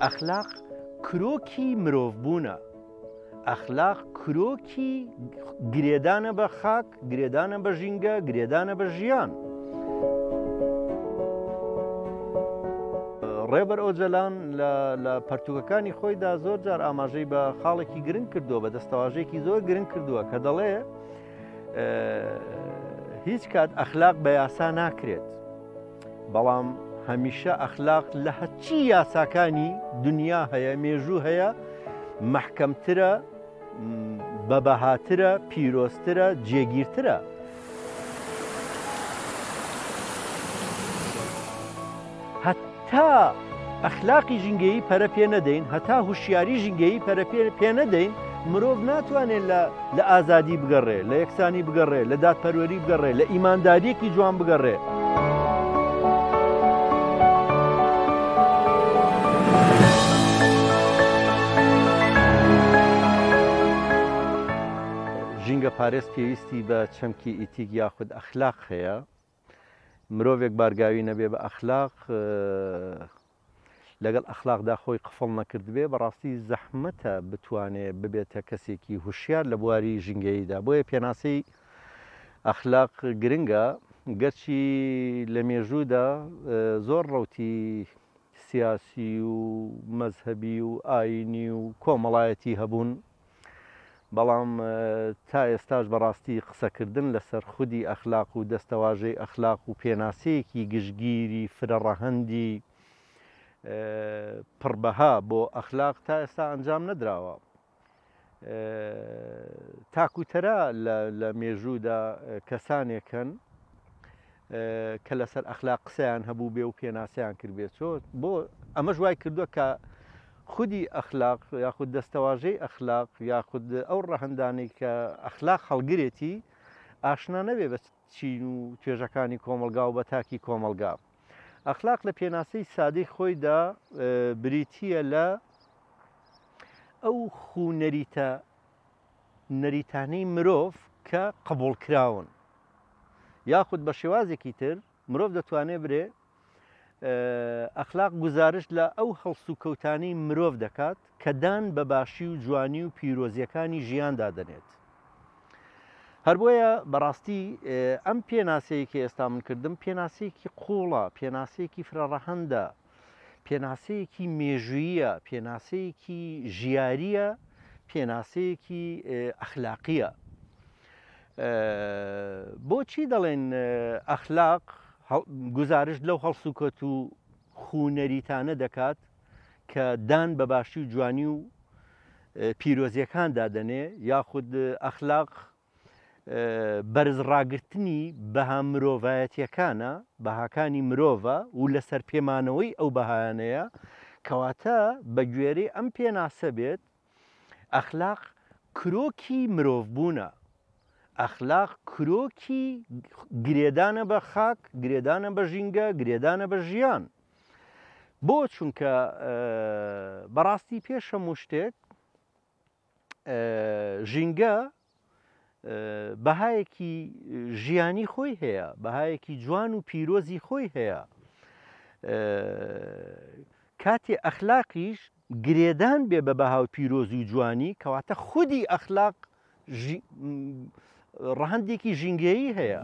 ئەخلاق کرۆکی مرۆڤبوونە. ئەخلاق کرۆکی گرێدانە بە خاک، گرێدانە بە ژینگە، گرێدانە بە ژیان. ڕێبەر ئۆجەلان لە پەرتوکەکانی خۆیدا زۆر جار ئاماژەی بە خاڵێکی گرنگ کردووە، بە دەستەواژەیەکی زۆر گرنگ کردووە کە دەڵێ هیچ کات ئەخلاق بە یاسا ناکرێت، بەڵام هەمیشە ئەخلاق لە هەرچی یاساکانی دنیا هەیە، مێژوو هەیە، مەحکەمترە، بەبەهاترە، پیرۆزترە، جێگیرترە. هەتا ئەخلاقی ژینگەیی پەرە پێ نەدەین، هەتا هوشیاری ژینگەیی پەرە پێ نەدەین، مرۆڤ ناتوانێت لە ئازادی بگەڕێ، لە یەکسانی بگەڕێ، لە دادپەروەری بگەڕێ، لە ئیماندارییەکی جوان بگەڕێ. ژینگەپارێز پێویستی بە چەمکی ئیتیک یاخود ئەخلاق هەیە. مرۆڤێک بارگاوی نەبێ بە ئەخلاق، لەگەڵ ئەخلاقدا خۆی قفڵ نەکردبێ، بەڕاستی زەحمەتە بتوانێ ببێتە کەسێکی هوشیار لە بواری ژینگەییدا. بۆیە پێناسەی ئەخلاق گرنگە، گەرچی لە مێژوودا زۆر ڕەوتی سیاسی و مەزهەبی و ئایینی و کۆمەڵایەتی هەبوون، بەڵام تا ئێستاش بەڕاستی قسەکردن لەسەر خودی ئەخلاق و دەستەواژەی ئەخلاق و پێناسەیەکی گشتگیری فرەڕەهەندی پڕبەها بۆ ئەخلاق تا ئێستا ئەنجام نەدراوە. تاکوتەرا لە مێژوودا کەسانێک هەن کە لەسەر ئەخلاق قسەیان هەبوو بێ و پێناسەیان کردبێت چۆ بۆ ئەمەش وای کردووە کە خودی ئەخلاق یاخود دەستەواژەی ئەخلاق یاخود ئەو ڕەهەندانەی کە ئەخلاق هەڵگرێتی ئاشنا نەبێ بە چین و توێژەکانی کۆمەڵگا و بە تاکی کۆمەڵگا. ئەخلاق لە پێناسەی سادەی خۆیدا بریتییە لە ئەو خوو نەریتە نەریتانەی مرۆڤ کە قبوڵکراون یاخود بە شێوازێکی تر مرۆڤ دەتوانێت برێ ئەخلاق گوزارشت لە ئەو هەڵسوکەوتانەی مرۆڤ دەکات کە دان بە باشی و جوانی و پیرۆزیەکانی ژیاندا دەنێت. هەر بۆیە بەڕاستی ئەم پێناسەیە کە ئێستا من کردم پێناسەیەکی قوڵە، پێناسەیەکی فرەڕەهەندە، پێناسەیەکی مێژوویە، پێناسەیەکی ژیاریە، پێناسەیەکی ئەخلاقیە. بۆچی دەڵێن ئەخلاق گوزارشت لەو هەڵسوکەوت و خوو نەریتانە دەکات کە دان بە باشی و جوانی و پیرۆزیەکاندا دەنێ یاخود ئەخلاق بەرز ڕاگرتنی بەها مرۆڤایەتیەکانە بەهاکانی مرۆڤە و لەسەر پێمانەوەی ئەو بەهایانەیە کەواتە بە گوێرەی ئەم پێناسە بێت ئەخلاق کرۆکی مرۆڤبوونە. ئەخلاق کرۆکی گرێدانە بە خاک، گرێدانە بە ژینگە، گرێدانە بە ژیان. بۆ؟ چونکە بەڕاستی پێش هەموو شتێک ژینگە بەهایەکی ژیانی خۆی هەیە، بەهایەکی جوان و پیرۆزی خۆی هەیە. کاتێ ئەخلاقیش گرێدان بێ بە بەها و پیرۆزی و جوانی، کەواتە خودی ئەخلاق ڕەهەندێکی ژینگەیی هەیە.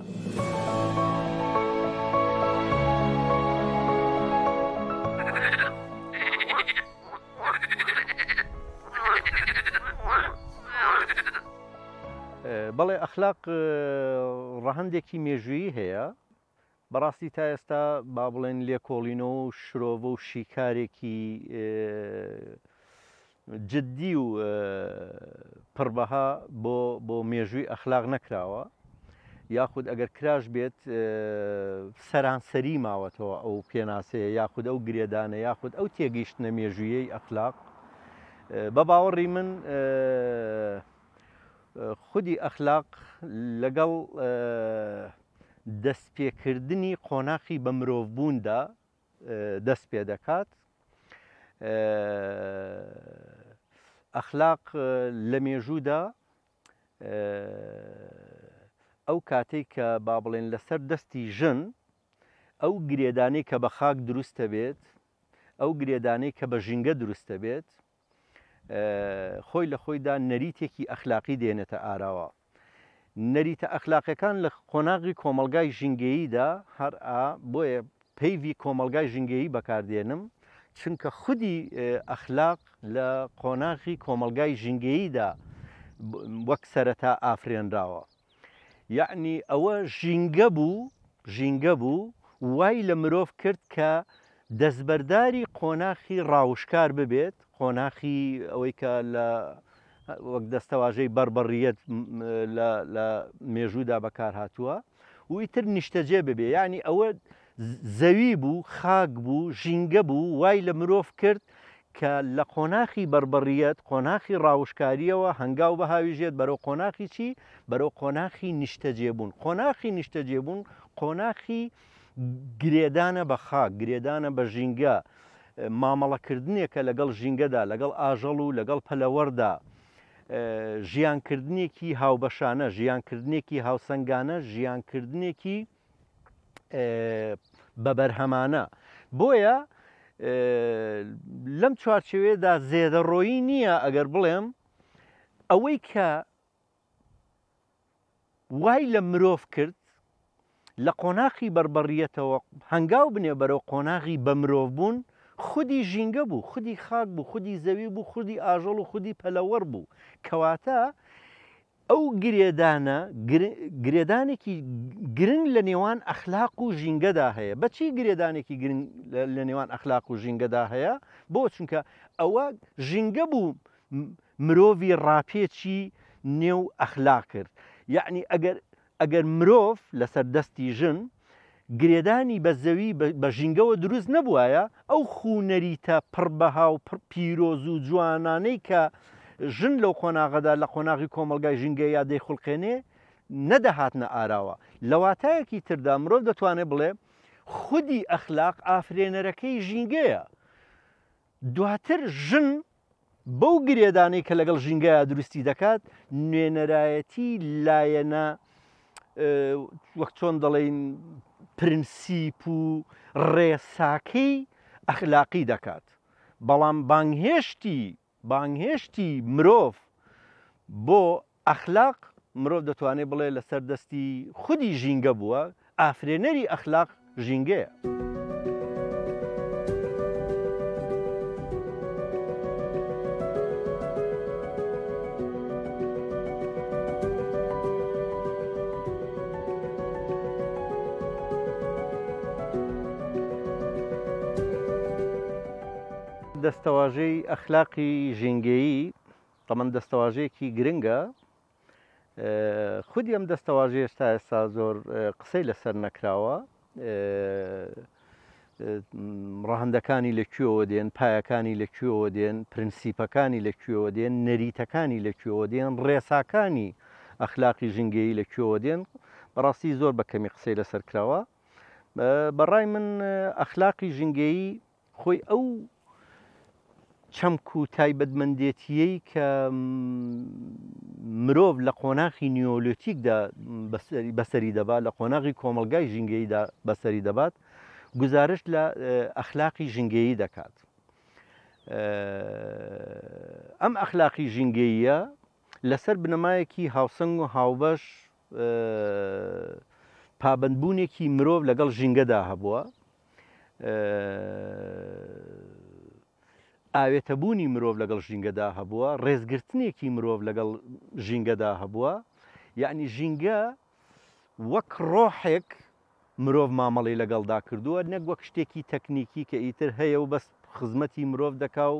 بەڵێ ئەخلاق ڕەهەندێکی مێژوویی هەیە، بەڕاستی تا ئێستا با بڵێن لێکۆڵینەوە و شرۆڤە و شیکارێکی جددی و پڕبەها بۆ بۆ مێژووی ئەخلاق نەکراوە یاخود ئەگەر کراش بێت سەرانسەری ماوەتەوە ئەو پێناسەیە یاخود ئەو گرێدانە یاخود ئەو تێگەیشتنە مێژوویەی ئەخلاق بە باوەڕی من خودی ئەخلاق لەگەڵ دەستپێکردنی قۆناخی بە مرۆڤبووندا دەست پێ دەکات. ئەخلاق لە مێژوودا ئەو کاتەی کە با بڵێن لەسەر دەستی ژن ئەو گرێدانەی کە بە خاک دروستە بێت، ئەو گرێدانەی کە بە ژینگە دروست دەبێت خۆی لە خۆیدا نەریتێکی ئەخلاقی دێنێتە ئاراوە. نەریتە ئەخلاقیەکان لە قۆناغی کۆمەڵگای ژینگەییدا هەر ئا بۆیە پەیڤی کۆمەڵگای ژینگەیی بەکاردێنم چونکە خودی ئەخلاق لە قۆناغی کۆمەڵگای ژینگەییدا وەک سەرەتا ئافرێنراوە. یەعنی ئەوە ژینگە بوو، ژینگە بوو وای لە مرۆڤ کرد کە دەستبەرداری قۆناخی ڕاوشکار ببێت، قۆناخی ئەوەی کە لە وەک دەستەواژەی بەڕبەڕیەت لە لە مێژوودا بەکار هاتووە و ئیتر نیشتەجێ ببێ یعنی ئەوە زەوی بوو، خاک بوو، ژینگە بوو وای لە مرۆڤ کرد کە لە قۆناخی بەڕبەڕیەت، قۆناخی ڕاوشکارییەوە هەنگاو بهاویژێت بەرەو قۆناخی چی؟ بەرەو قۆناخی نیشتەجێبوون. قۆناخی نیشتەجێبوون قۆناخی گرێدانە بە خاک، گرێدانە بە ژینگە، مامەڵەکردنێکە لەگەڵ ژینگەدا، لەگەڵ ئاژەڵ و لەگەڵ پەلەوەردا، ژیانکردنێکی هاوبەشانە، ژیانکردنێکی هاوسەنگانە، ژیانکردنێکی بە بەرهەمانە. بۆیە لەم چوارچێوەیەدا زێدەڕۆیی نییە ئەگەر بڵێم ئەوەی کە وای لە مرۆڤ کرد لە قۆناخی بەربەڕیەتەوە هەنگاو بنێ بەرەو قۆناغی بە مرۆڤ بوون خودی ژینگە بوو خودی خاک بوو خودی زەوی بوو خودی ئاژەڵ و خودی پەلەوەڕ بوو کەواتە ئەو گرێدانە گرێدانێکی گرنگ لە نێوان ئەخلاق و ژینگەدا هەیە. بە چی گرێدانێکی گرنگ لە نێوان ئەخلاق و ژینگەدا هەیە؟ بۆ؟ چونکە ئەوە ژینگە بوو مرۆڤی ڕاپێچی نێو ئەخلاق کرد. یەعنی ئەگەر ئەگەر مرۆڤ لەسەر دەستی ژن گرێدانی بە زەوی بە ژینگەوە دروست نەبوایە، ئەو خوو نەریتە پڕ بەها و پڕ پیرۆز و جوانانەی کە ژن لەو قۆناغەدا لە قۆناغی کۆمەڵگای ژینگەییا دەیخوڵقێنێ نەدەهاتنە ئاراوە. لە واتایەکی تردا مرۆڤ دەتوانێ بڵێ خودی ئەخلاق ئافرێنەرەکەی ژینگەیە. دواتر ژن بەو گرێدانەی کە لەگەڵ ژینگەیا دروستی دەکات نوێنەرایەتی لایەنە وەک چۆن دەڵێین پرنسیپ و ڕێساکەی ئەخلاقی دەکات بەڵام بانگهێشتی بانگهێشتی مرۆڤ بۆ ئەخلاق مرۆڤ دەتوانێت بڵێ لەسەر دەستی خودی ژینگە بووە، ئافرێنەری ئەخلاق ژینگەیە. دەستەواژەی ئەخلاقی ژینگەیی تەمەن دەستەواژەیەکی گرنگە، خودی ئەم دەستەواژەیەش تا ئێستا زۆر قسەی لەسەر نەکراوە. ڕەهەندەکانی لە کوێوە دێن، پایەکانی لە کوێوە دێن، پرنسیپەکانی لە کوێوە دێن، نەریتەکانی لە کوێوە دێن، ڕێساکانی ئەخلاقی ژینگەیی لە کوێوە دێن، بەڕاستی زۆر بە کەمی قسەی لەسەر کراوە. بەڕای من ئەخلاقی ژینگەیی خۆی ئەو چەمک و تایبەتمەندێتییەی کە مرۆڤ لە قۆناخی نیۆلۆتیکدا بەسەری دەبات، لە قۆناغی کۆمەڵگای ژینگەییدا بەسەری دەبات، گوزارشت لە ئەخلاقی ژینگەیی دەکات. ئەم ئەخلاقی ژینگەییە لەسەر بنەمایەکی هاوسەنگ و هاوبەش پابەندبوونێکی مرۆڤ لەگەڵ ژینگەدا هەبووە، ئاوێتەبوونی مرۆڤ لەگەڵ ژینگەدا هەبووە، ڕێزگرتنێکی مرۆڤ لەگەڵ ژینگەدا هەبووە، یەعنی ژینگە وەک ڕۆحێک مرۆڤ مامەڵەی لەگەڵدا کردووە نەک وەک شتێکی تەکنیکی کە ئیتر هەیە و بەس خزمەتی مرۆڤ دەکا و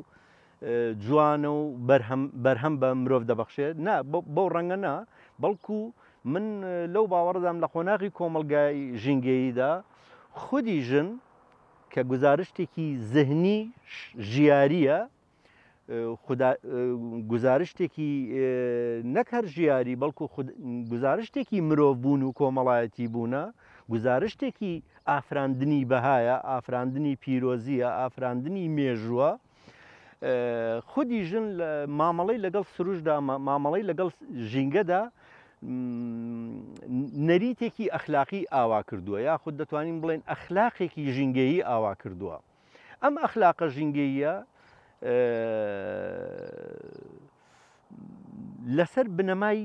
جوانە و بەرهەم بەرهەم بە مرۆڤ دەبەخشێت نا بەو ڕەنگە نا بەڵکو من لەو باوەڕدام لە قۆناغی کۆمەڵگای ژینگەییدا خودی ژن کە گوزارشتێکی زهنی ژیارییە، گوزارشتێکی نەک هەر ژیاری بەڵکو گوزارشتێکی مرۆڤ بوون و کۆمەڵایەتی بوونە، گوزارشتێکی ئافراندنی بەهایە، ئافراندنی پیرۆزییە، ئافراندنی مێژووە. خودی ژن مامەڵەی لەگەڵ سروشدا، مامەڵەی لەگەڵ ژینگەدا نەریتێکی ئەخلاقی ئاوا کردووە، یاخود دەتوانین بڵێین ئەخلاقێکی ژینگەیی ئاوا کردووە. ئەم ئەخلاقە ژینگەییە لەسەر بنەمای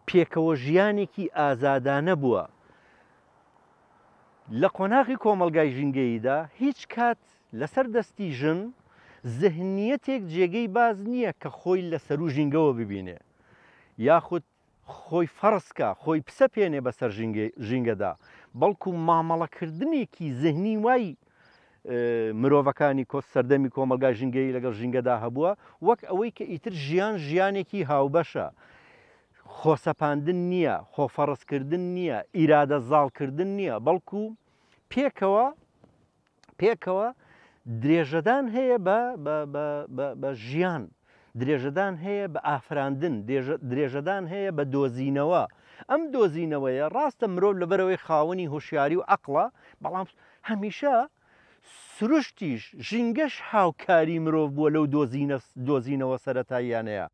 پێکەوە ژیانێکی ئازادانە بووە. لە قۆناغی کۆمەڵگای ژینگەییدا هیچ کات لەسەر دەستی ژن زهنیەتێک جێگەی باس نییە کە خۆی لە سەروو ژینگەوە ببینێ یاخود خۆی فەرز کا، خۆی بسەپێنێ بەسەر ژینگەدا، بەڵکو مامەڵەکردنێکی زهنی وای مرۆڤەکانی سەردەمی کۆمەڵگای ژینگەیی لەگەڵ ژینگەدا هەبووە، وەک ئەوەی کە ئیتر ژیان ژیانێکی هاوبەشە، خۆسەپاندن نییە، خۆفەڕزکردن نییە، ئیرادە زاڵکردن نییە، بەڵکو پێکەوە پێکەوە درێژەدان هەیە بە ژیان، درێژەدان هەیە بە ئافراندن، درێژەدان هەیە بە دۆزینەوە. ئەم دۆزینەوەیە ڕاستە مرۆڤ لەبەرئەوەی خاوەنی هۆشیاری و عەقڵە، بەڵام هەمیشە سروشتیش، ژینگەش هاوکاری مرۆڤ بووە لەو دۆزینەوە سەرەتاییانەیە.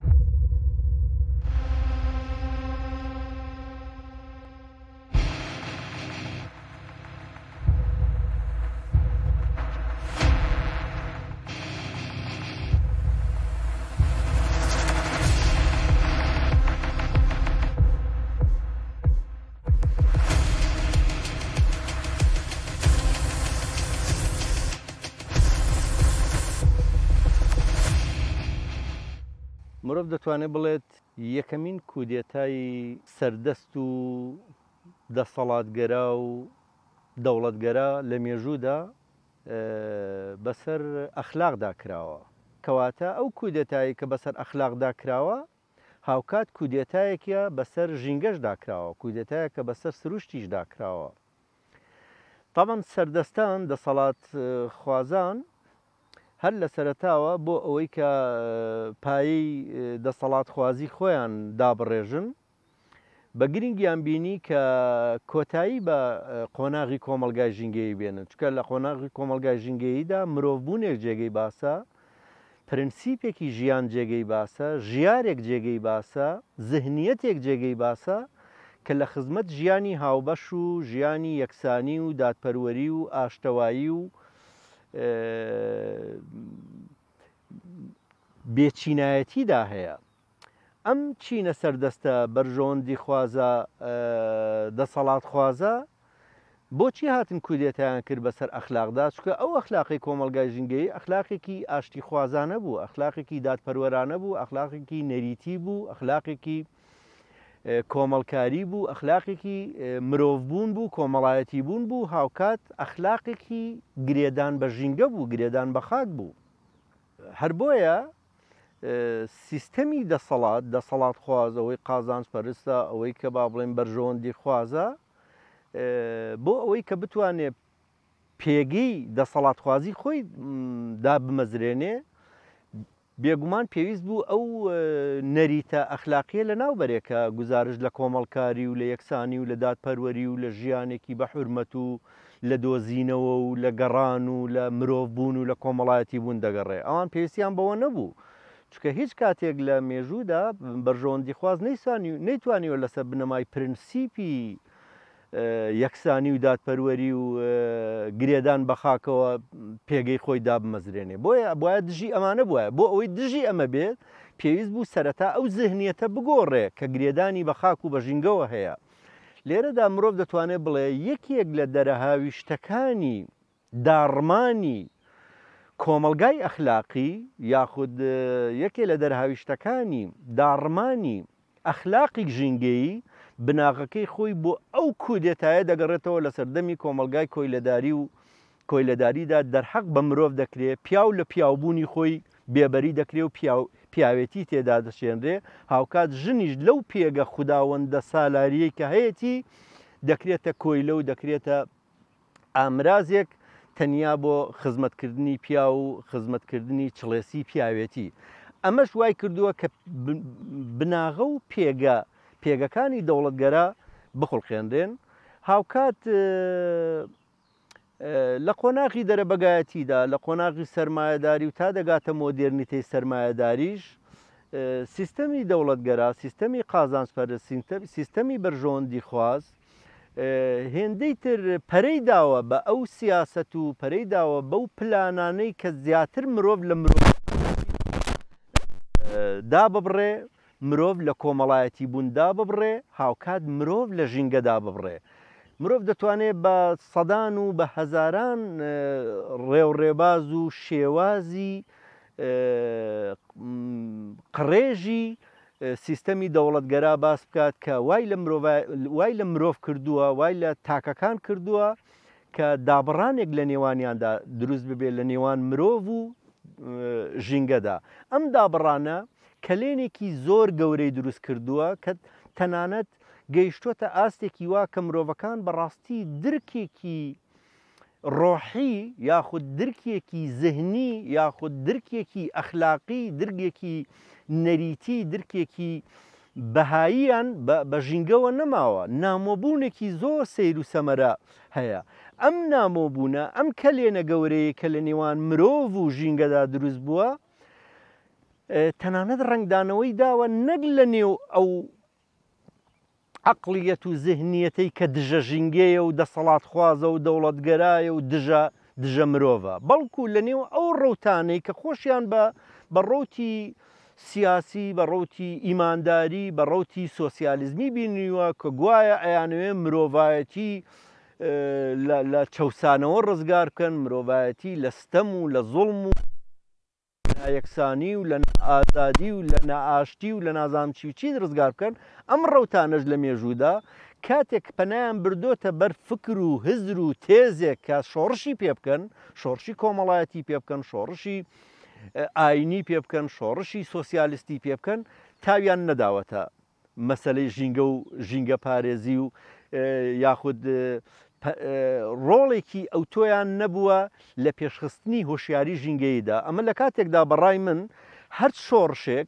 مرۆڤ دەتوانێت بڵێت یەکەمین کودێتای سەردەست و دەسەڵاتگەرا و دەوڵەتگەرا لە مێژوودا بەسەر ئەخلاقدا کراوە. کەواتە ئەو کودێتایەی کە بەسەر ئەخلاقدا کراوە، هاوکات کودێتایەکە بەسەر ژینگەشدا کراوە، کودێتایەکە بەسەر سروشتیشدا کراوە. تەبعەن سەردەستان، دەسەڵاتخوازان هەر لە سەرەتاوە بۆ ئەوەی کە پایەی دەسەڵاتخوازی خۆیان دابڕێژن، بە گرنگیان بینی کە کۆتایی بە قۆناغی کۆمەڵگای ژینگەیی بێنن، چونکە لە قۆناغی کۆمەڵگای ژینگەییدا مرۆڤبوونێک جێگەی باسە، پرنسیپێکی ژیان جێگەی باسە، ژیارێک جێگەی باسە، زهنیەتێک جێگەی باسە کە لە خزمەت ژیانی هاوبەش و ژیانی یەکسانی و دادپەروەری و ئاشتەوایی و بێچینایەتیدا هەیە. ئەم چینە سەردەستە بەرژەوەندیخوازە دەسەڵاتخوازە بۆچی هاتن کودێتایان کرد بەسەر ئەخلاقدا؟ چونکە ئەو ئەخلاقەی کۆمەڵگای ژینگەیی ئەخلاقێکی ئاشتیخوازانە بوو، ئەخلاقێکی دادپەروەرانە بوو، ئەخلاقێکی نەریتی بوو، ئەخلاقێکی کۆمەڵکاری بوو، ئەخلاقێکی مرۆڤبوون بوو، کۆمەڵایەتی بوون بوو، هاوکات ئەخلاقێکی گرێدان بە ژینگە بوو، گرێدان بە خاک بوو. هەر بۆیە سیستەمی دەسەڵات، دەسەڵاتخواز، ئەوەی قازانج پەرستە، ئەوەی کە با بڵێین بەرژەوەندی خوازە، بۆ ئەوەی کە بتوانێ پێگەی دەسەڵاتخوازی خۆی دابمەزرێنێ، بێگومان پێویست بوو ئەو نەریتە ئەخلاقییە لەناو بەرێ کە گوزارشت لە کۆمەڵکاری و لە یەکسانی و لە دادپەروەری و لە ژیانێکی بە حورمەت و لە دۆزینەوە و لە گەڕان و لە مرۆڤ بوون و لە کۆمەڵایەتی بوون دەگەڕێ. ئەوان پێویستیان بەوە نەبوو. چونکە هیچ کاتێک لە مێژوودا بەرژەوەندیخواز نەیتوانیوە لەسەر بنەمای پرنسیپی یەکسانی و دادپەروەری و گرێدان بە خاکەوە پێگەی خۆی دابمەزرێنێ. بۆیە بوایە دژی ئەمانە بوایە. بۆ ئەوەی دژی ئەمە بێت پێویست بوو سەرەتا ئەو زهنیەتە بگۆڕێ کە گرێدانی بە خاک و بە ژینگەوە هەیە. لێرەدا مرۆڤ دەتوانێت بڵێ یەکێک لە دەرەهاویشتەکانی داڕمانی کۆمەڵگای ئەخلاقی یاخود یەکێ لە دەرهاویشتەکانی داڕمانی ئەخلاقی ژینگەیی بناغەکەی خۆی بۆ ئەو کودێتایە دەگەڕێتەوە لە سەردەمی کۆمەڵگای کۆیلەداری و کۆیلەداریدا دەرحەق بە مرۆڤ دەکرێ، پیاو لە پیاوبوونی خۆی بێبەری دەکرێ و پیاو پیاوێتی تێدا دەچێنرێ، هاوکات ژنیش لەو پێگە خوداوەندە سالارییەی کە هەیەتی دەکرێتە کۆیلە و دەکرێتە ئامرازێک تەنیا بۆ خزمەتکردنی پیاو و خزمەتکردنی چڵێسی پیاوێتی. ئەمەش وای کردووە کە بناغە و پێگە پێگەکانی دەوڵەتگەرا بخوڵقێنرێن. هاوکات لە قۆناغی دەرەبەگایەتیدا، لە قۆناغی سەرمایەداری و تا دەگاتە مۆدێرنیتەی سەرمایەداریش، سیستەمی دەوڵەتگەرا، سیستەمی قازانجپەرست، سیستەمی بەرژەوەندیخواز، هێندەی تر پەرەی داوە بە ئەو سیاسەت و پەرەی داوە بەو پلانانەی کە زیاتر مرۆڤ لە مرۆڤ داببڕێ، مرۆڤ لە کۆمەڵایەتی بوون داببڕێ، هاوکات مرۆڤ لە ژینگە داببڕێ. مرۆڤ دەتوانێ بە سەدان و بە هەزاران ڕێوڕێباز و شێوازی قڕێژی سیستەمی دەوڵەتگەرا باس بکات کە وای لە مرۆڤ وای لە مرۆڤ کردووە، وای لە تاکەکان کردووە کە دابڕانێک لە نێوانیاندا دروست ببێت لە نێوان مرۆڤ و ژینگەدا. ئەم دابڕانە کەلێنێکی زۆر گەورەی دروست کردووە کە تەنانەت گەیشتووەتە ئاستێکی وا کە مرۆڤەکان بەڕاستی درکێکی ڕۆحی یاخود درکێکی زهنی یاخود درکێکی ئەخلاقی درگێکی نەریتی درکێکی بەهاییان بە ژینگەوە نەماوە، نامۆبوونێکی زۆر سەیر و سەمەرە هەیە. ئەم نامۆبوونە، ئەم کەلێنە گەورەیەی کە لە نێوان مرۆڤ و ژینگەدا دروست بووە، تەنانەت ڕەنگدانەوەی داوە نەک لە نێو ئەو عەقڵیەت و زهنیەتەی کە دژە ژینگەیە و دەسەڵاتخوازە و دەوڵەتگەرایە و دژە دژە مرۆڤە، بەڵکو لە نێو ئەو ڕەوتانەی کە خۆشیان بە بە ڕەوتی سیاسی، بە ڕەوتی ئیمانداری، بە ڕەوتی سۆسیالیزمی بینیوە کە گوایە ئەیانەوێ مرۆڤایەتی لە لە چەوسانەوە ڕزگار بکەن، مرۆڤایەتی لە ستەم و لە زوڵم و نایەکسانی و لە نائازادی و لە نائاشتی و لە نازانم چی و چی ڕزگار بکەن، ئەم ڕەوتانەش لە مێژوودا کاتێک پەنایان بردۆتە بەر فکر و هزر و تێزێک کە شۆڕشی پێ بکەن، شۆڕشی کۆمەڵایەتی پێ بکەن، شۆڕشی ئاینی پێ بکەن، شۆڕشی سۆسیالیستی پێ بکەن، تاویان نەداوەتە مەسەلەی ژینگە و ژینگەپارێزی و یاخود ڕۆڵێکی ئەوتۆیان نەبووە لە پێشخستنی هۆشیاری ژینگەییدا. ئەمە لە کاتێکدا بەڕای من هەر شۆڕشێک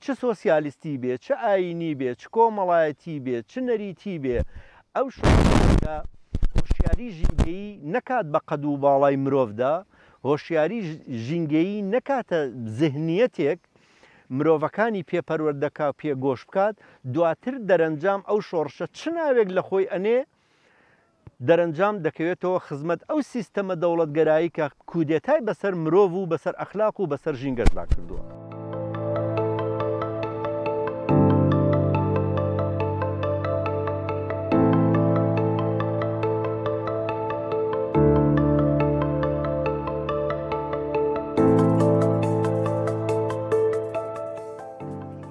چ سۆسیالیستی بێ، چ ئایینی بێ، چ کۆمەڵایەتی بێ، چ نەریتی بێ، ئەو شۆڕشێکە هۆشیاری ژینگەیی نەکات بە قەد و باڵای مرۆڤدا، هۆشیاری ژینگەیی نەکاتە زهنیەتێک، مرۆڤەکانی پێ پەروەردە کا و پێ گۆش بکات، دواتر دەرەنجام ئەو شۆڕشە چ ناوێک لە خۆی ئەنێ، دەرەنجام دەکەوێتەوە خزمەت ئەو سیستەمە دەوڵەتگەرایی کە کودێتای بەسەر مرۆڤ و بەسەر ئەخلاق و بەسەر ژینگەشدا کردووە.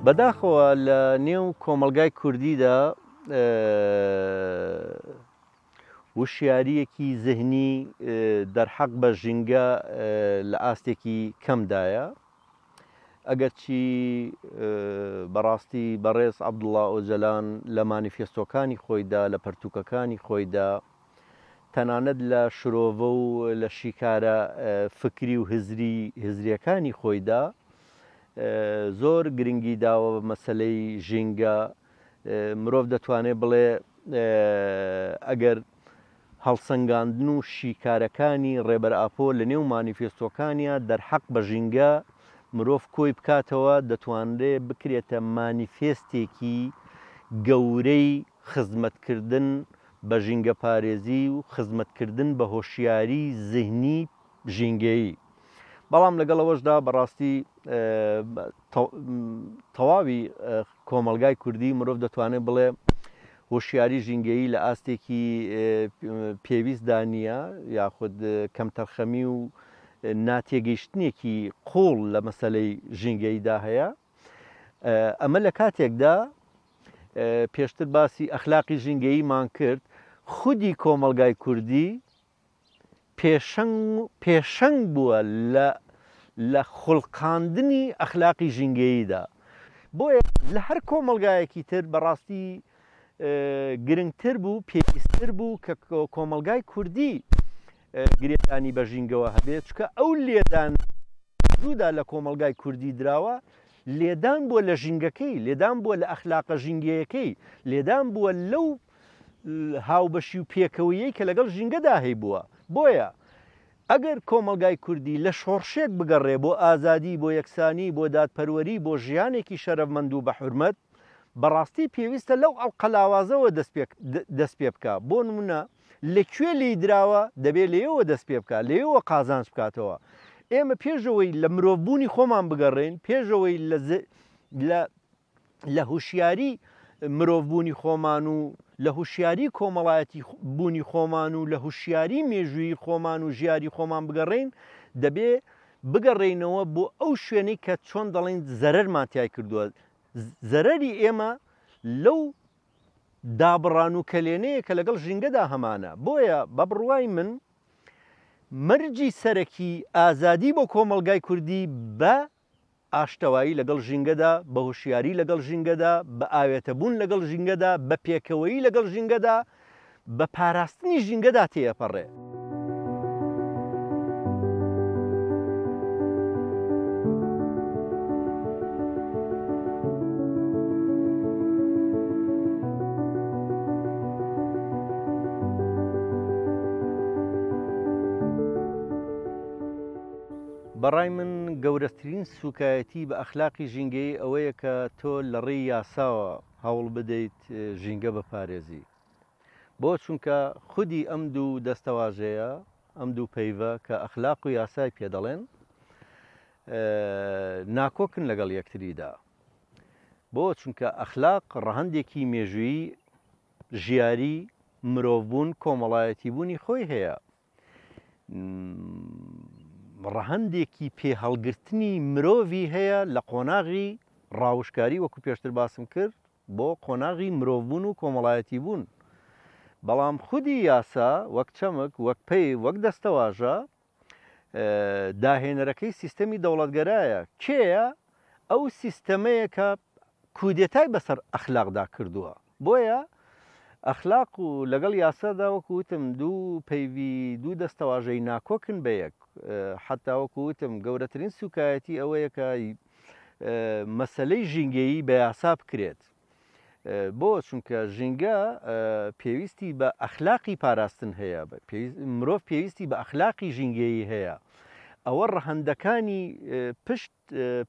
بەداخەوە لە نێو کۆمەڵگای کوردیدا وشیارییەکی زهنی دەرحەق بە ژینگە لە ئاستێکی کەمدایە. ئەگەرچی بەڕاستی بەڕێز عەبدوڵا ئۆجەلان لە مانیفێستۆکانی خۆیدا، لە پەرتووکەکانی خۆیدا، تەنانەت لە شرۆڤە و لە شیکارە فکری و هزری هزریەکانی خۆیدا زۆر گرنگی داوە بە مەسەلەی ژینگە. مرۆڤ دەتوانێت بڵێ ئەگەر هەڵسەنگاندن و شیکارەکانی ڕێبەر ئاپۆ لە نێو مانیفێستۆکانیا دەرحەق بە ژینگە مرۆڤ کۆی بکاتەوە دەتوانرێ بکرێتە مانیفێستێکی گەورەی خزمەتکردن بە ژینگەپارێزی و خزمەتکردن بە هۆشیاری زهنی ژینگەیی. بەڵام لەگەڵ ئەوەشدا بەڕاستی تەواوی کۆمەڵگای کوردی مرۆڤ دەتوانێت بڵێ هۆشیاری ژینگەیی لە ئاستێکی پێویستدا نییە یاخود کەمتەرخەمی و ناتێگەیشتنێکی قوڵ لە مەسەلەی ژینگەییدا هەیە. ئەمە لە کاتێکدا پێشتر باسی ئەخلاقی ژینگەییمان کرد، خودی کۆمەڵگای کوردی پێشەنگ پێشەنگ بووە لە لە خولقاندنی ئەخلاقی ژینگەییدا. بۆیە لە هەر کۆمەڵگایەکی تر بەڕاستی گرنگتر بوو، پێویستتر بوو کە کۆمەڵگای کوردی گرێدانی بە ژینگەوە هەبێت، چونکە ئەو لێدان زوودا لە کۆمەڵگای کوردی دراوە، لێدان بووە لە ژینگەکەی، لێدان بووە لە ئەخلاقە ژینگەیەکەی، لێدان بووە لەو هاوبەشی و پێکەوەیەی کە لەگەڵ ژینگەدا هەیبووە. بۆیە ئەگەر کۆمەڵگای کوردی لە شۆڕشێک بگەڕێ بۆ ئازادی، بۆ یەکسانی، بۆ دادپەروەری، بۆ ژیانێکی شەرەفمەند و بە حورمەت، بەڕاستی پێویستە لەو ئەڵقە لاوازەوە دەست پێ بکا، بۆ نمونە لە کوێ لێی دراوە دەبێ لێیەوە دەست پێ بکا، لێیەوە قازانج بکاتەوە. ئێمە پێشەوەی لە مرۆڤبوونی خۆمان بگەڕێین، پێشەوەی لە لە هوشیاری مرۆڤبوونی خۆمان و لە هوشیاری کۆمەڵایەتی بوونی خۆمان و لە هوشیاری مێژوویی خۆمان و ژیاری خۆمان بگەڕێین، دەبێ بگەڕێینەوە بۆ ئەو شوێنەی کە چۆن دەڵێین زەرەرمان تیای کردووە. زەرەری ئێمە لەو دابڕان و کەلێنەیە کە لەگەڵ ژینگەدا هەمانە. بۆیە بە بڕوای من مەرجی سەرەکی ئازادی بۆ کۆمەڵگای کوردی بە ئاشتەوایی لەگەڵ ژینگەدا، بە هۆشیاری لەگەڵ ژینگەدا، بە ئاوێتەبوون لەگەڵ ژینگەدا، بە پێکەوەیی لەگەڵ ژینگەدا، بە پاراستنی ژینگەدا تێیەپەڕێ. بەڕای من گەورەترین سوکایەتی بە ئەخلاقی ژینگەیی ئەوەیە کە تۆ لە ڕێی یاساوە هەوڵ بدەیت ژینگە بپارێزی. بۆ؟ چونکە خودی ئەم دوو دەستەواژەیە، ئەم دوو پەیڤە کە ئەخلاق و یاسای پێ دەڵێن، ناکۆکن لەگەڵ یەکتریدا. بۆ؟ چونکە ئەخلاق ڕەهەندێکی مێژوویی، ژیاری، مرۆڤبوون، کۆمەڵایەتیبوونی خۆی هەیە. ڕەهەندێکی پێهەڵگرتنی مرۆڤی هەیە لە قۆناغی ڕاوشکاری وەکو پێشتر باسم کرد بۆ قۆناغی مرۆڤبوون و کۆمەڵایەتی بوون بەڵام خودی یاسا وەک چەمک وەک پەی وەک دەستەواژە داهێنەرەکەی سیستەمی دەوڵەتگەرایە کێیە ئەو سیستەمەیە کە کودێتای بەسەر ئەخلاقدا کردووە بۆیە ئەخلاق و لەگەڵ یاسادا وەکو وتم دوو پەیڤی دوو دەستەواژەی ناکۆکن بە یەک حتا وەکو وتم گەورەترین سوکایەتی ئەوەیە کە مەسەلەی ژینگەیی بە یاسا بکرێت بۆ چونکە ژینگە پێویستی بە ئەخلاقی پاراستن هەیە مرۆڤ پێویستی بە ئەخلاقی ژینگەیی هەیە ئەوە ڕەهەندەکانی پشت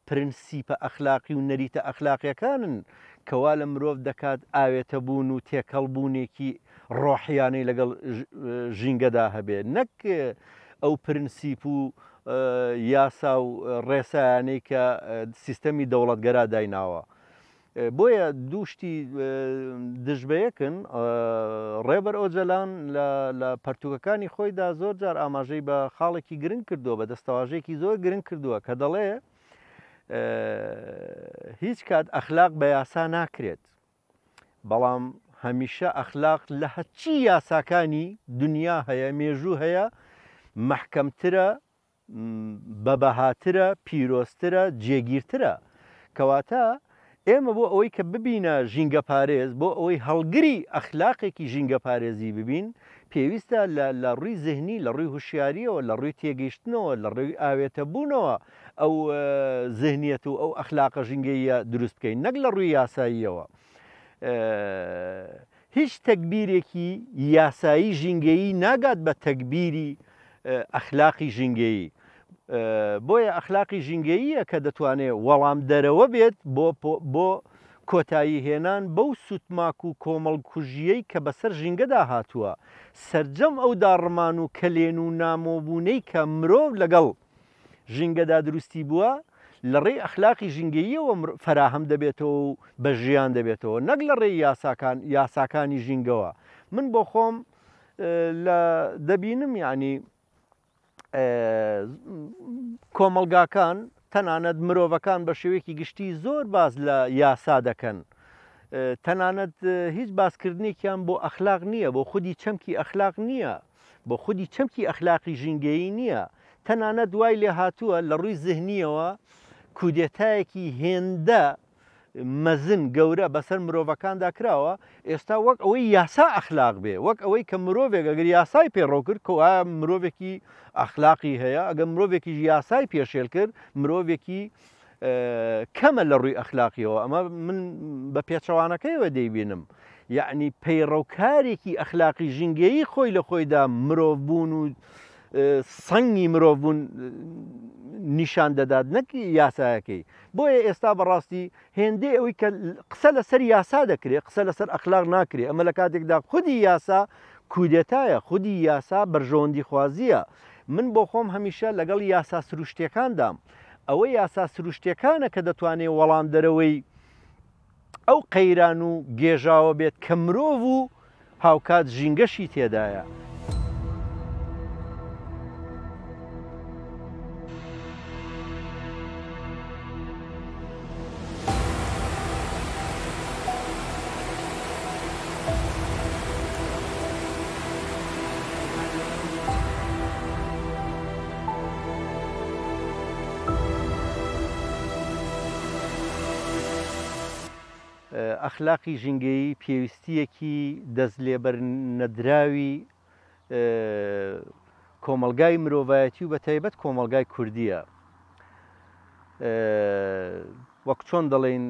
پرنسیپە ئەخلاقی و نەریتە ئەخلاقیەکانن کە وا لە مرۆڤ دەکات ئاوێتەبوون و تێکەڵ بوونێکی ڕۆحیانەی لەگەڵ ژینگەدا هەبێ نەک ئەو پرنسیپ و یاسا و ڕێسایانەی کە سیستەمی دەوڵەتگەرا دایناوە. بۆیە دوو شتی دژ بەیەکن، ڕێبەر ئۆجەلان لە پەرتووکەکانی خۆیدا زۆر جار ئاماژەی بە خاڵێکی گرنگ کردووە، بە دەستەواژەیەکی زۆر گرنگ کردووە کە دەڵێ هیچ کات ئەخلاق بە یاسا ناکرێت، بەڵام هەمیشە ئەخلاق لە هەرچی یاساکانی دنیا هەیە، مێژوو هەیە، مەحکەمترە، بەبەهاترە، پیرۆزترە، جێگیرترە. کەواتە ئێمە بۆ ئەوەی کە ببینە ژینگەپارێز، بۆ ئەوەی هەڵگری ئەخلاقێکی ژینگەپارێزی ببین، پێویستە لە لە ڕووی زهنی، لە ڕووی هوشیارییەوە، لە ڕووی تێگەیشتنەوە، لە ڕووی ئاوێتەبوونەوە ئەو زهنیەت و ئەو ئەخلاقە ژینگەییە دروست بکەین، نەک لە ڕووی یاساییەوە. هیچ تەگبیرێکی یاسایی ژینگەیی ناگات بە تەگبیری ئەخلاقی ژینگەیی. بۆیە ئەخلاقی ژینگەییە کە دەتوانێت وەڵامدەرەوە بێت بۆ بۆ کۆتایی هێنان بەو سوتماک و کۆمەڵکوژییەی کە بەسەر ژینگەدا هاتووە، سەرجەم ئەو داڕمان و کەلێن و نامۆبوونەی کە مرۆڤ لەگەڵ ژینگەدا دروستی بووە، لە ڕێی ئەخلاقی ژینگەییەوە فەراهەم دەبێتەوە و بە ژیان دەبێتەوە، نەک لە ڕێی یاساکان یاساکانی ژینگەوە. من بۆ خۆم لە دەبینم یانی کۆمەڵگاکان تەنانەت مرۆڤەکان بە شێوەیەکی گشتی زۆر باس لە یاسا دەکەن تەنانەت هیچ باسکردنێکیان بۆ ئەخلاق نییە بۆ خودی چەمکی ئەخلاق نییە بۆ خودی چەمکی ئەخلاقی ژینگەیی نییە، تەنانەت وای لێهاتووە لە ڕووی زهنییەوە کودێتایەکی هێندە مەزن، گەورە، بەسەر مرۆڤەکاندا کراوە، ئێستا وەک ئەوەی یاسا ئەخلاق بێ، وەک ئەوەی کە مرۆڤێک ئەگەر یاسای پەیڕەو کرد کەوایە مرۆڤێکی ئەخلاقی هەیە، ئەگەر مرۆڤێکیش یاسای پێشێل کرد مرۆڤێکی کەمە لە ڕووی ئەخلاقیەوە ئەمە من بە پێچەوانەکەیەوە دەیبینم یەعنی پەیڕەوکارێکی ئەخلاقی ژینگەیی خۆی لە خۆیدا مرۆڤ بوون و سەنگی مرۆڤبوون نیشان دەدات نەک یاسایەکەی. بۆیە ئێستا بەڕاستی هێندەی ئەوەی کە قسە لەسەر یاسا دەکرێت قسە لەسەر ئەخلاق ناکرێت، ئەمە لە کاتێکدا خودی یاسا کودێتایە، خودی یاسا بەرژەوەندیخوازییە. من بۆ خۆم هەمیشە لەگەڵ یاسا سروشتیەکاندام. ئەوە یاسا سروشتیەکانە کە دەتوانێت وەڵامدەرەوەی ئەو قەیران و گێژاوە بێت کە مرۆڤ و هاوکات ژینگەشی تێدایە. ئەخلاقی ژینگەیی پێویستییەکی دەستلێبەرنەدراوی کۆمەڵگای مرۆڤایەتی و بەتایبەت کۆمەڵگای کوردییە. وەک چۆن دەڵێین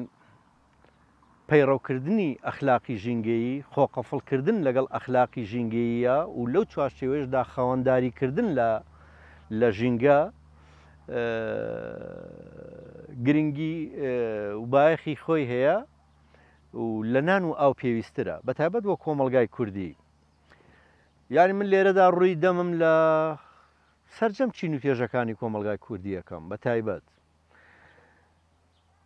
پەیڕەوکردنی ئەخلاقی ژینگەیی، خۆقەفڵکردن لەگەڵ ئەخلاقی ژینگەییە و لەو چوارچێوەیەشدا خاوەنداریکردن لە لە ژینگە گرنگی و بایەخی خۆی هەیە و لە نان و ئاو پێویستترە بە تایبەت بۆ کۆمەڵگای کوردی. یانی من لێرەدا ڕووی دەمم لە سەرجەم چین و توێژەکانی کۆمەڵگای کوردییەکەم بە تایبەت.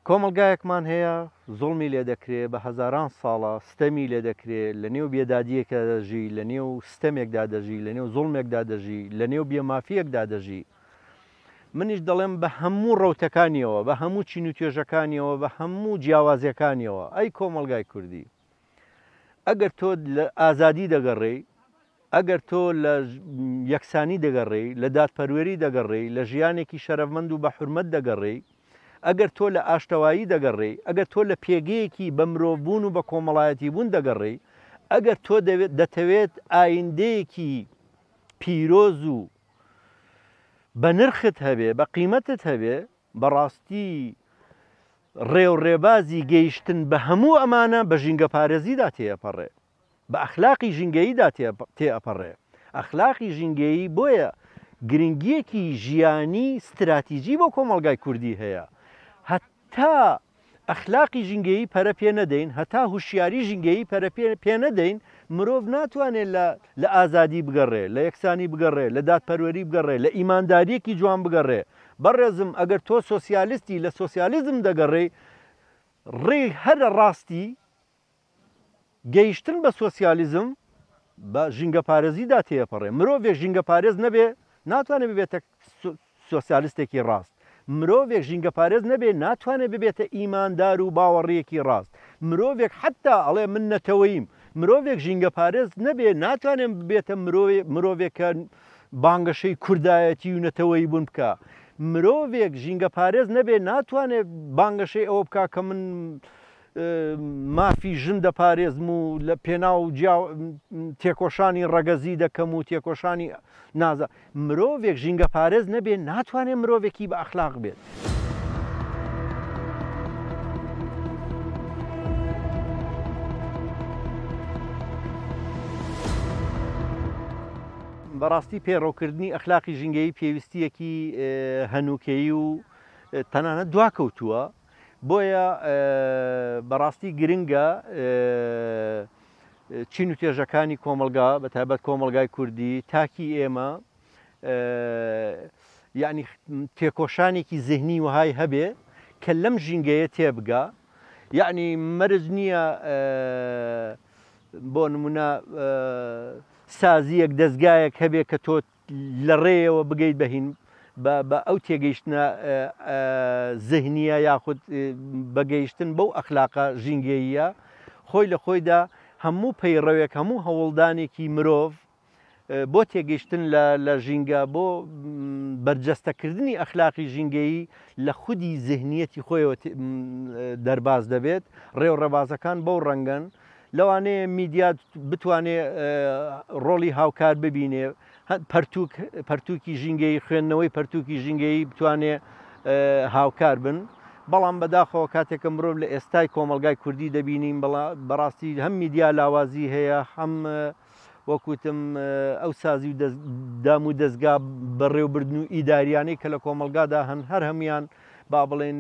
کۆمەڵگایەکمان هەیە زوڵمی لێ دەکرێ، بە هەزاران ساڵە ستەمی لێ دەکرێ، لە نێو بێدادییەکدا دەژی، لە نێو ستەمێکدا دەژی، لە نێو زوڵمێکدا دەژی، لە نێو بێمافییەکدا دەژی. منیش دەڵێم بە هەموو ڕەوتەکانیەوە، بە هەموو چین و توێژەکانیەوە، بە هەموو جیاوازییەکانیەوە، ئەی کۆمەڵگای کوردی، ئەگەر تۆ لە ئازادی دەگەڕێی، ئەگەر تۆ لە یەکسانی دەگەڕێی، لە دادپەروەری دەگەڕێی، لە ژیانێکی شەرەفمەند و بە حورمەت دەگەڕێی، ئەگەر تۆ لە ئاشتەوایی دەگەڕێی، ئەگەر تۆ لە پێگەیەکی بە مرۆڤبوون و بە کۆمەڵایەتیبوون دەگەڕێی، ئەگەر تۆ دەتەوێت ئایندەیەکی پیرۆز و بە نرخت هەبێ، بە قیمەتت هەبێ، بەڕاستی ڕێ و ڕێبازی گەیشتن بە هەموو ئەمانە بە ژینگەپارێزیدا تێئەپەڕێ. بە ئەخلاقی ژینگەییدا تێئەپەڕێ. ئەخلاقی ژینگەیی بۆیە گرنگییەکی ژیانی ستراتیجی بۆ کۆمەڵگای کوردی هەیە. هەتا ئەخلاقی ژینگەیی پەرە پێ نەدەین، هەتا هوشیاری ژینگەیی پەرە پێ نەدەین، مرۆڤ ناتوانێ لە لە ئازادی بگەڕێ، لە یەکسانی بگەڕێ، لە دادپەروەری بگەڕێ، لە ئیماندارییەکی جوان بگەڕێ. بەڕێزم ئەگەر تۆ سۆسیالیستی لە سۆسیالیزم دەگەڕێی، ڕێی هەرە ڕاستی گەیشتن بە سۆسیالیزم بە ژینگەپارێزیدا تێیەپەڕێ. مرۆڤێک ژینگەپارێز نەبێ ناتوانێ ببێتە سۆسیالیستێکی ڕاست. مرۆڤێک ژینگەپارێز نەبێ ناتوانێ ببێتە ئیماندار و باوەڕییەکی ڕاست. مرۆڤێک حەتتا ئەڵێ من نەتەوەییم، مرۆڤێک ژینگەپارێز نەبێ ناتوانێ ببێتە مرۆڤێک کە بانگەشەی کوردایەتی و نەتەوەیی بوون بکا. مرۆڤێک ژینگەپارێز نەبێ ناتوانێ بانگەشەی ئەوە بکا کە من مافی ژن دەپارێزم و لە پێناو جیا تێکۆشانی ڕەگەزی دەکەم و تێکۆشانی نازا مرۆڤێک ژینگە پارێز نەبێ ناتوانێ مرۆڤێکی بە ئەخلاق بێت. بەڕاستی پەیڕەوکردنی ئەخلاقی ژینگەیی پێویستییەکی هەنووکەیی و تەنانەت دواکەوتووە، بۆیە بەڕاستی گرنگە چین و توێژەکانی کۆمەڵگا بە تایبەت کۆمەڵگای کوردی تاکی ئێمە یعنی تێکۆشانێکی زهنی وەهای هەبێ کە لەم ژینگەیە تێبگا یعنی مەرج نییە بۆ نمونە سازیەک دەستگایەک هەبێ کە تۆ لە ڕێیەوە بگەیت بە هین بە ئەو تێگەیشتنە زهنییە یاخود بە گەیشتن بەو ئەخلاقە ژینگەییە، خۆی لە خۆیدا هەموو پەیڕەوێک، هەموو هەوڵدانێکی مرۆڤ بۆ تێگەیشتن لە ژینگە، بۆ بەرجەستەکردنی ئەخلاقی ژینگەیی لە خودی زهنیەتی خۆیەوە دەرباز دەبێت، ڕێ و ڕێبازەکان بەو ڕەنگەن. لەوانەیە میدیا بتوانێ ڕۆڵی هاوکار ببینێ، پەرتوک، پەرتوکی ژینگەیی، خوێندنەوەی پەرتوکی ژینگەیی بتوانێ هاوکار بن، بەڵام بەداخەوە کاتێک کە مرۆڤ لە ئێستای کۆمەڵگای کوردی دەبینین بەڕاستی هەم میدیا لاوازی هەیە، هەم وەک وتم ئەو سازی و دام و دەزگا بەڕێوبردن و ئیداریانەی کە لە کۆمەڵگادا هەن هەر هەموویان با بڵێین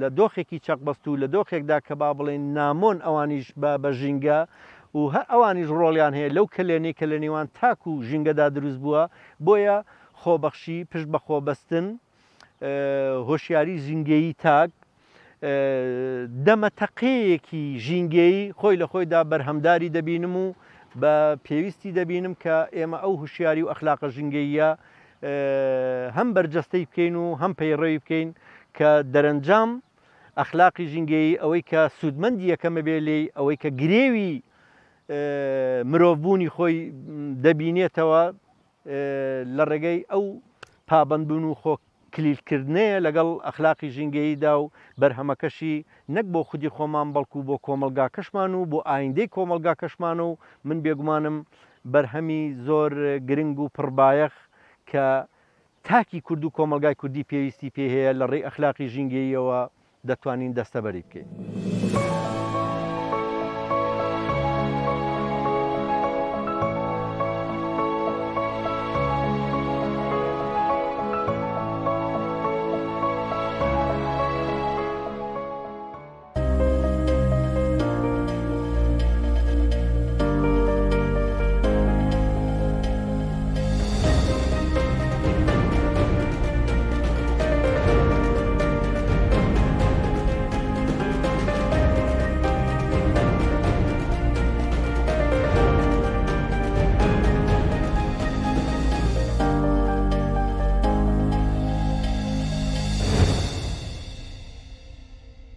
لە دۆخێکی چەقبەستوو، لە دۆخێکدا کە با بڵێین نامۆن ئەوانیش بە ژینگە و هەر ئەوانیش ڕۆڵیان هەیە لەو کەلێنەی کە لە نێوان تاک و ژینگەدا دروست بووە، بۆیە خۆبەخشی، پشت بە خۆبەستن، هۆشیاری ژینگەیی تاک، دەمەتەقێیەکی ژینگەیی خۆی لە خۆیدا بەرهەمداری دەبینم و بە پێویستی دەبینم کە ئێمە ئەو هوشیاری و ئەخلاقە ژینگەییە هەم بەرجەستەی بکەین و هەم پەیڕەوی بکەین کە دەرەنجام ئەخلاقی ژینگەیی ئەوەی کە سوودمەندی یەکەمە بێ لێی ئەوەی کە گرێوی مرۆڤبوونی خۆی دەبینێتەوە لە ڕێگەی ئەو پابەندبوون و خۆ کلیلکردنەیە لەگەڵ ئەخلاقی ژینگەییدا و بەرهەمەکەشی نەک بۆ خودی خۆمان بەڵکو بۆ کۆمەڵگاکەشمان و بۆ ئایندەی کۆمەڵگاکەشمانە و من بێگومانم بەرهەمی زۆر گرنگ و پڕبایەخ کە تاکی کورد و کۆمەڵگای کوردی پێویستی پێی هەیە لە ڕێی ئەخلاقی ژینگەییەوە دەتوانین دەستەبەری بکەین.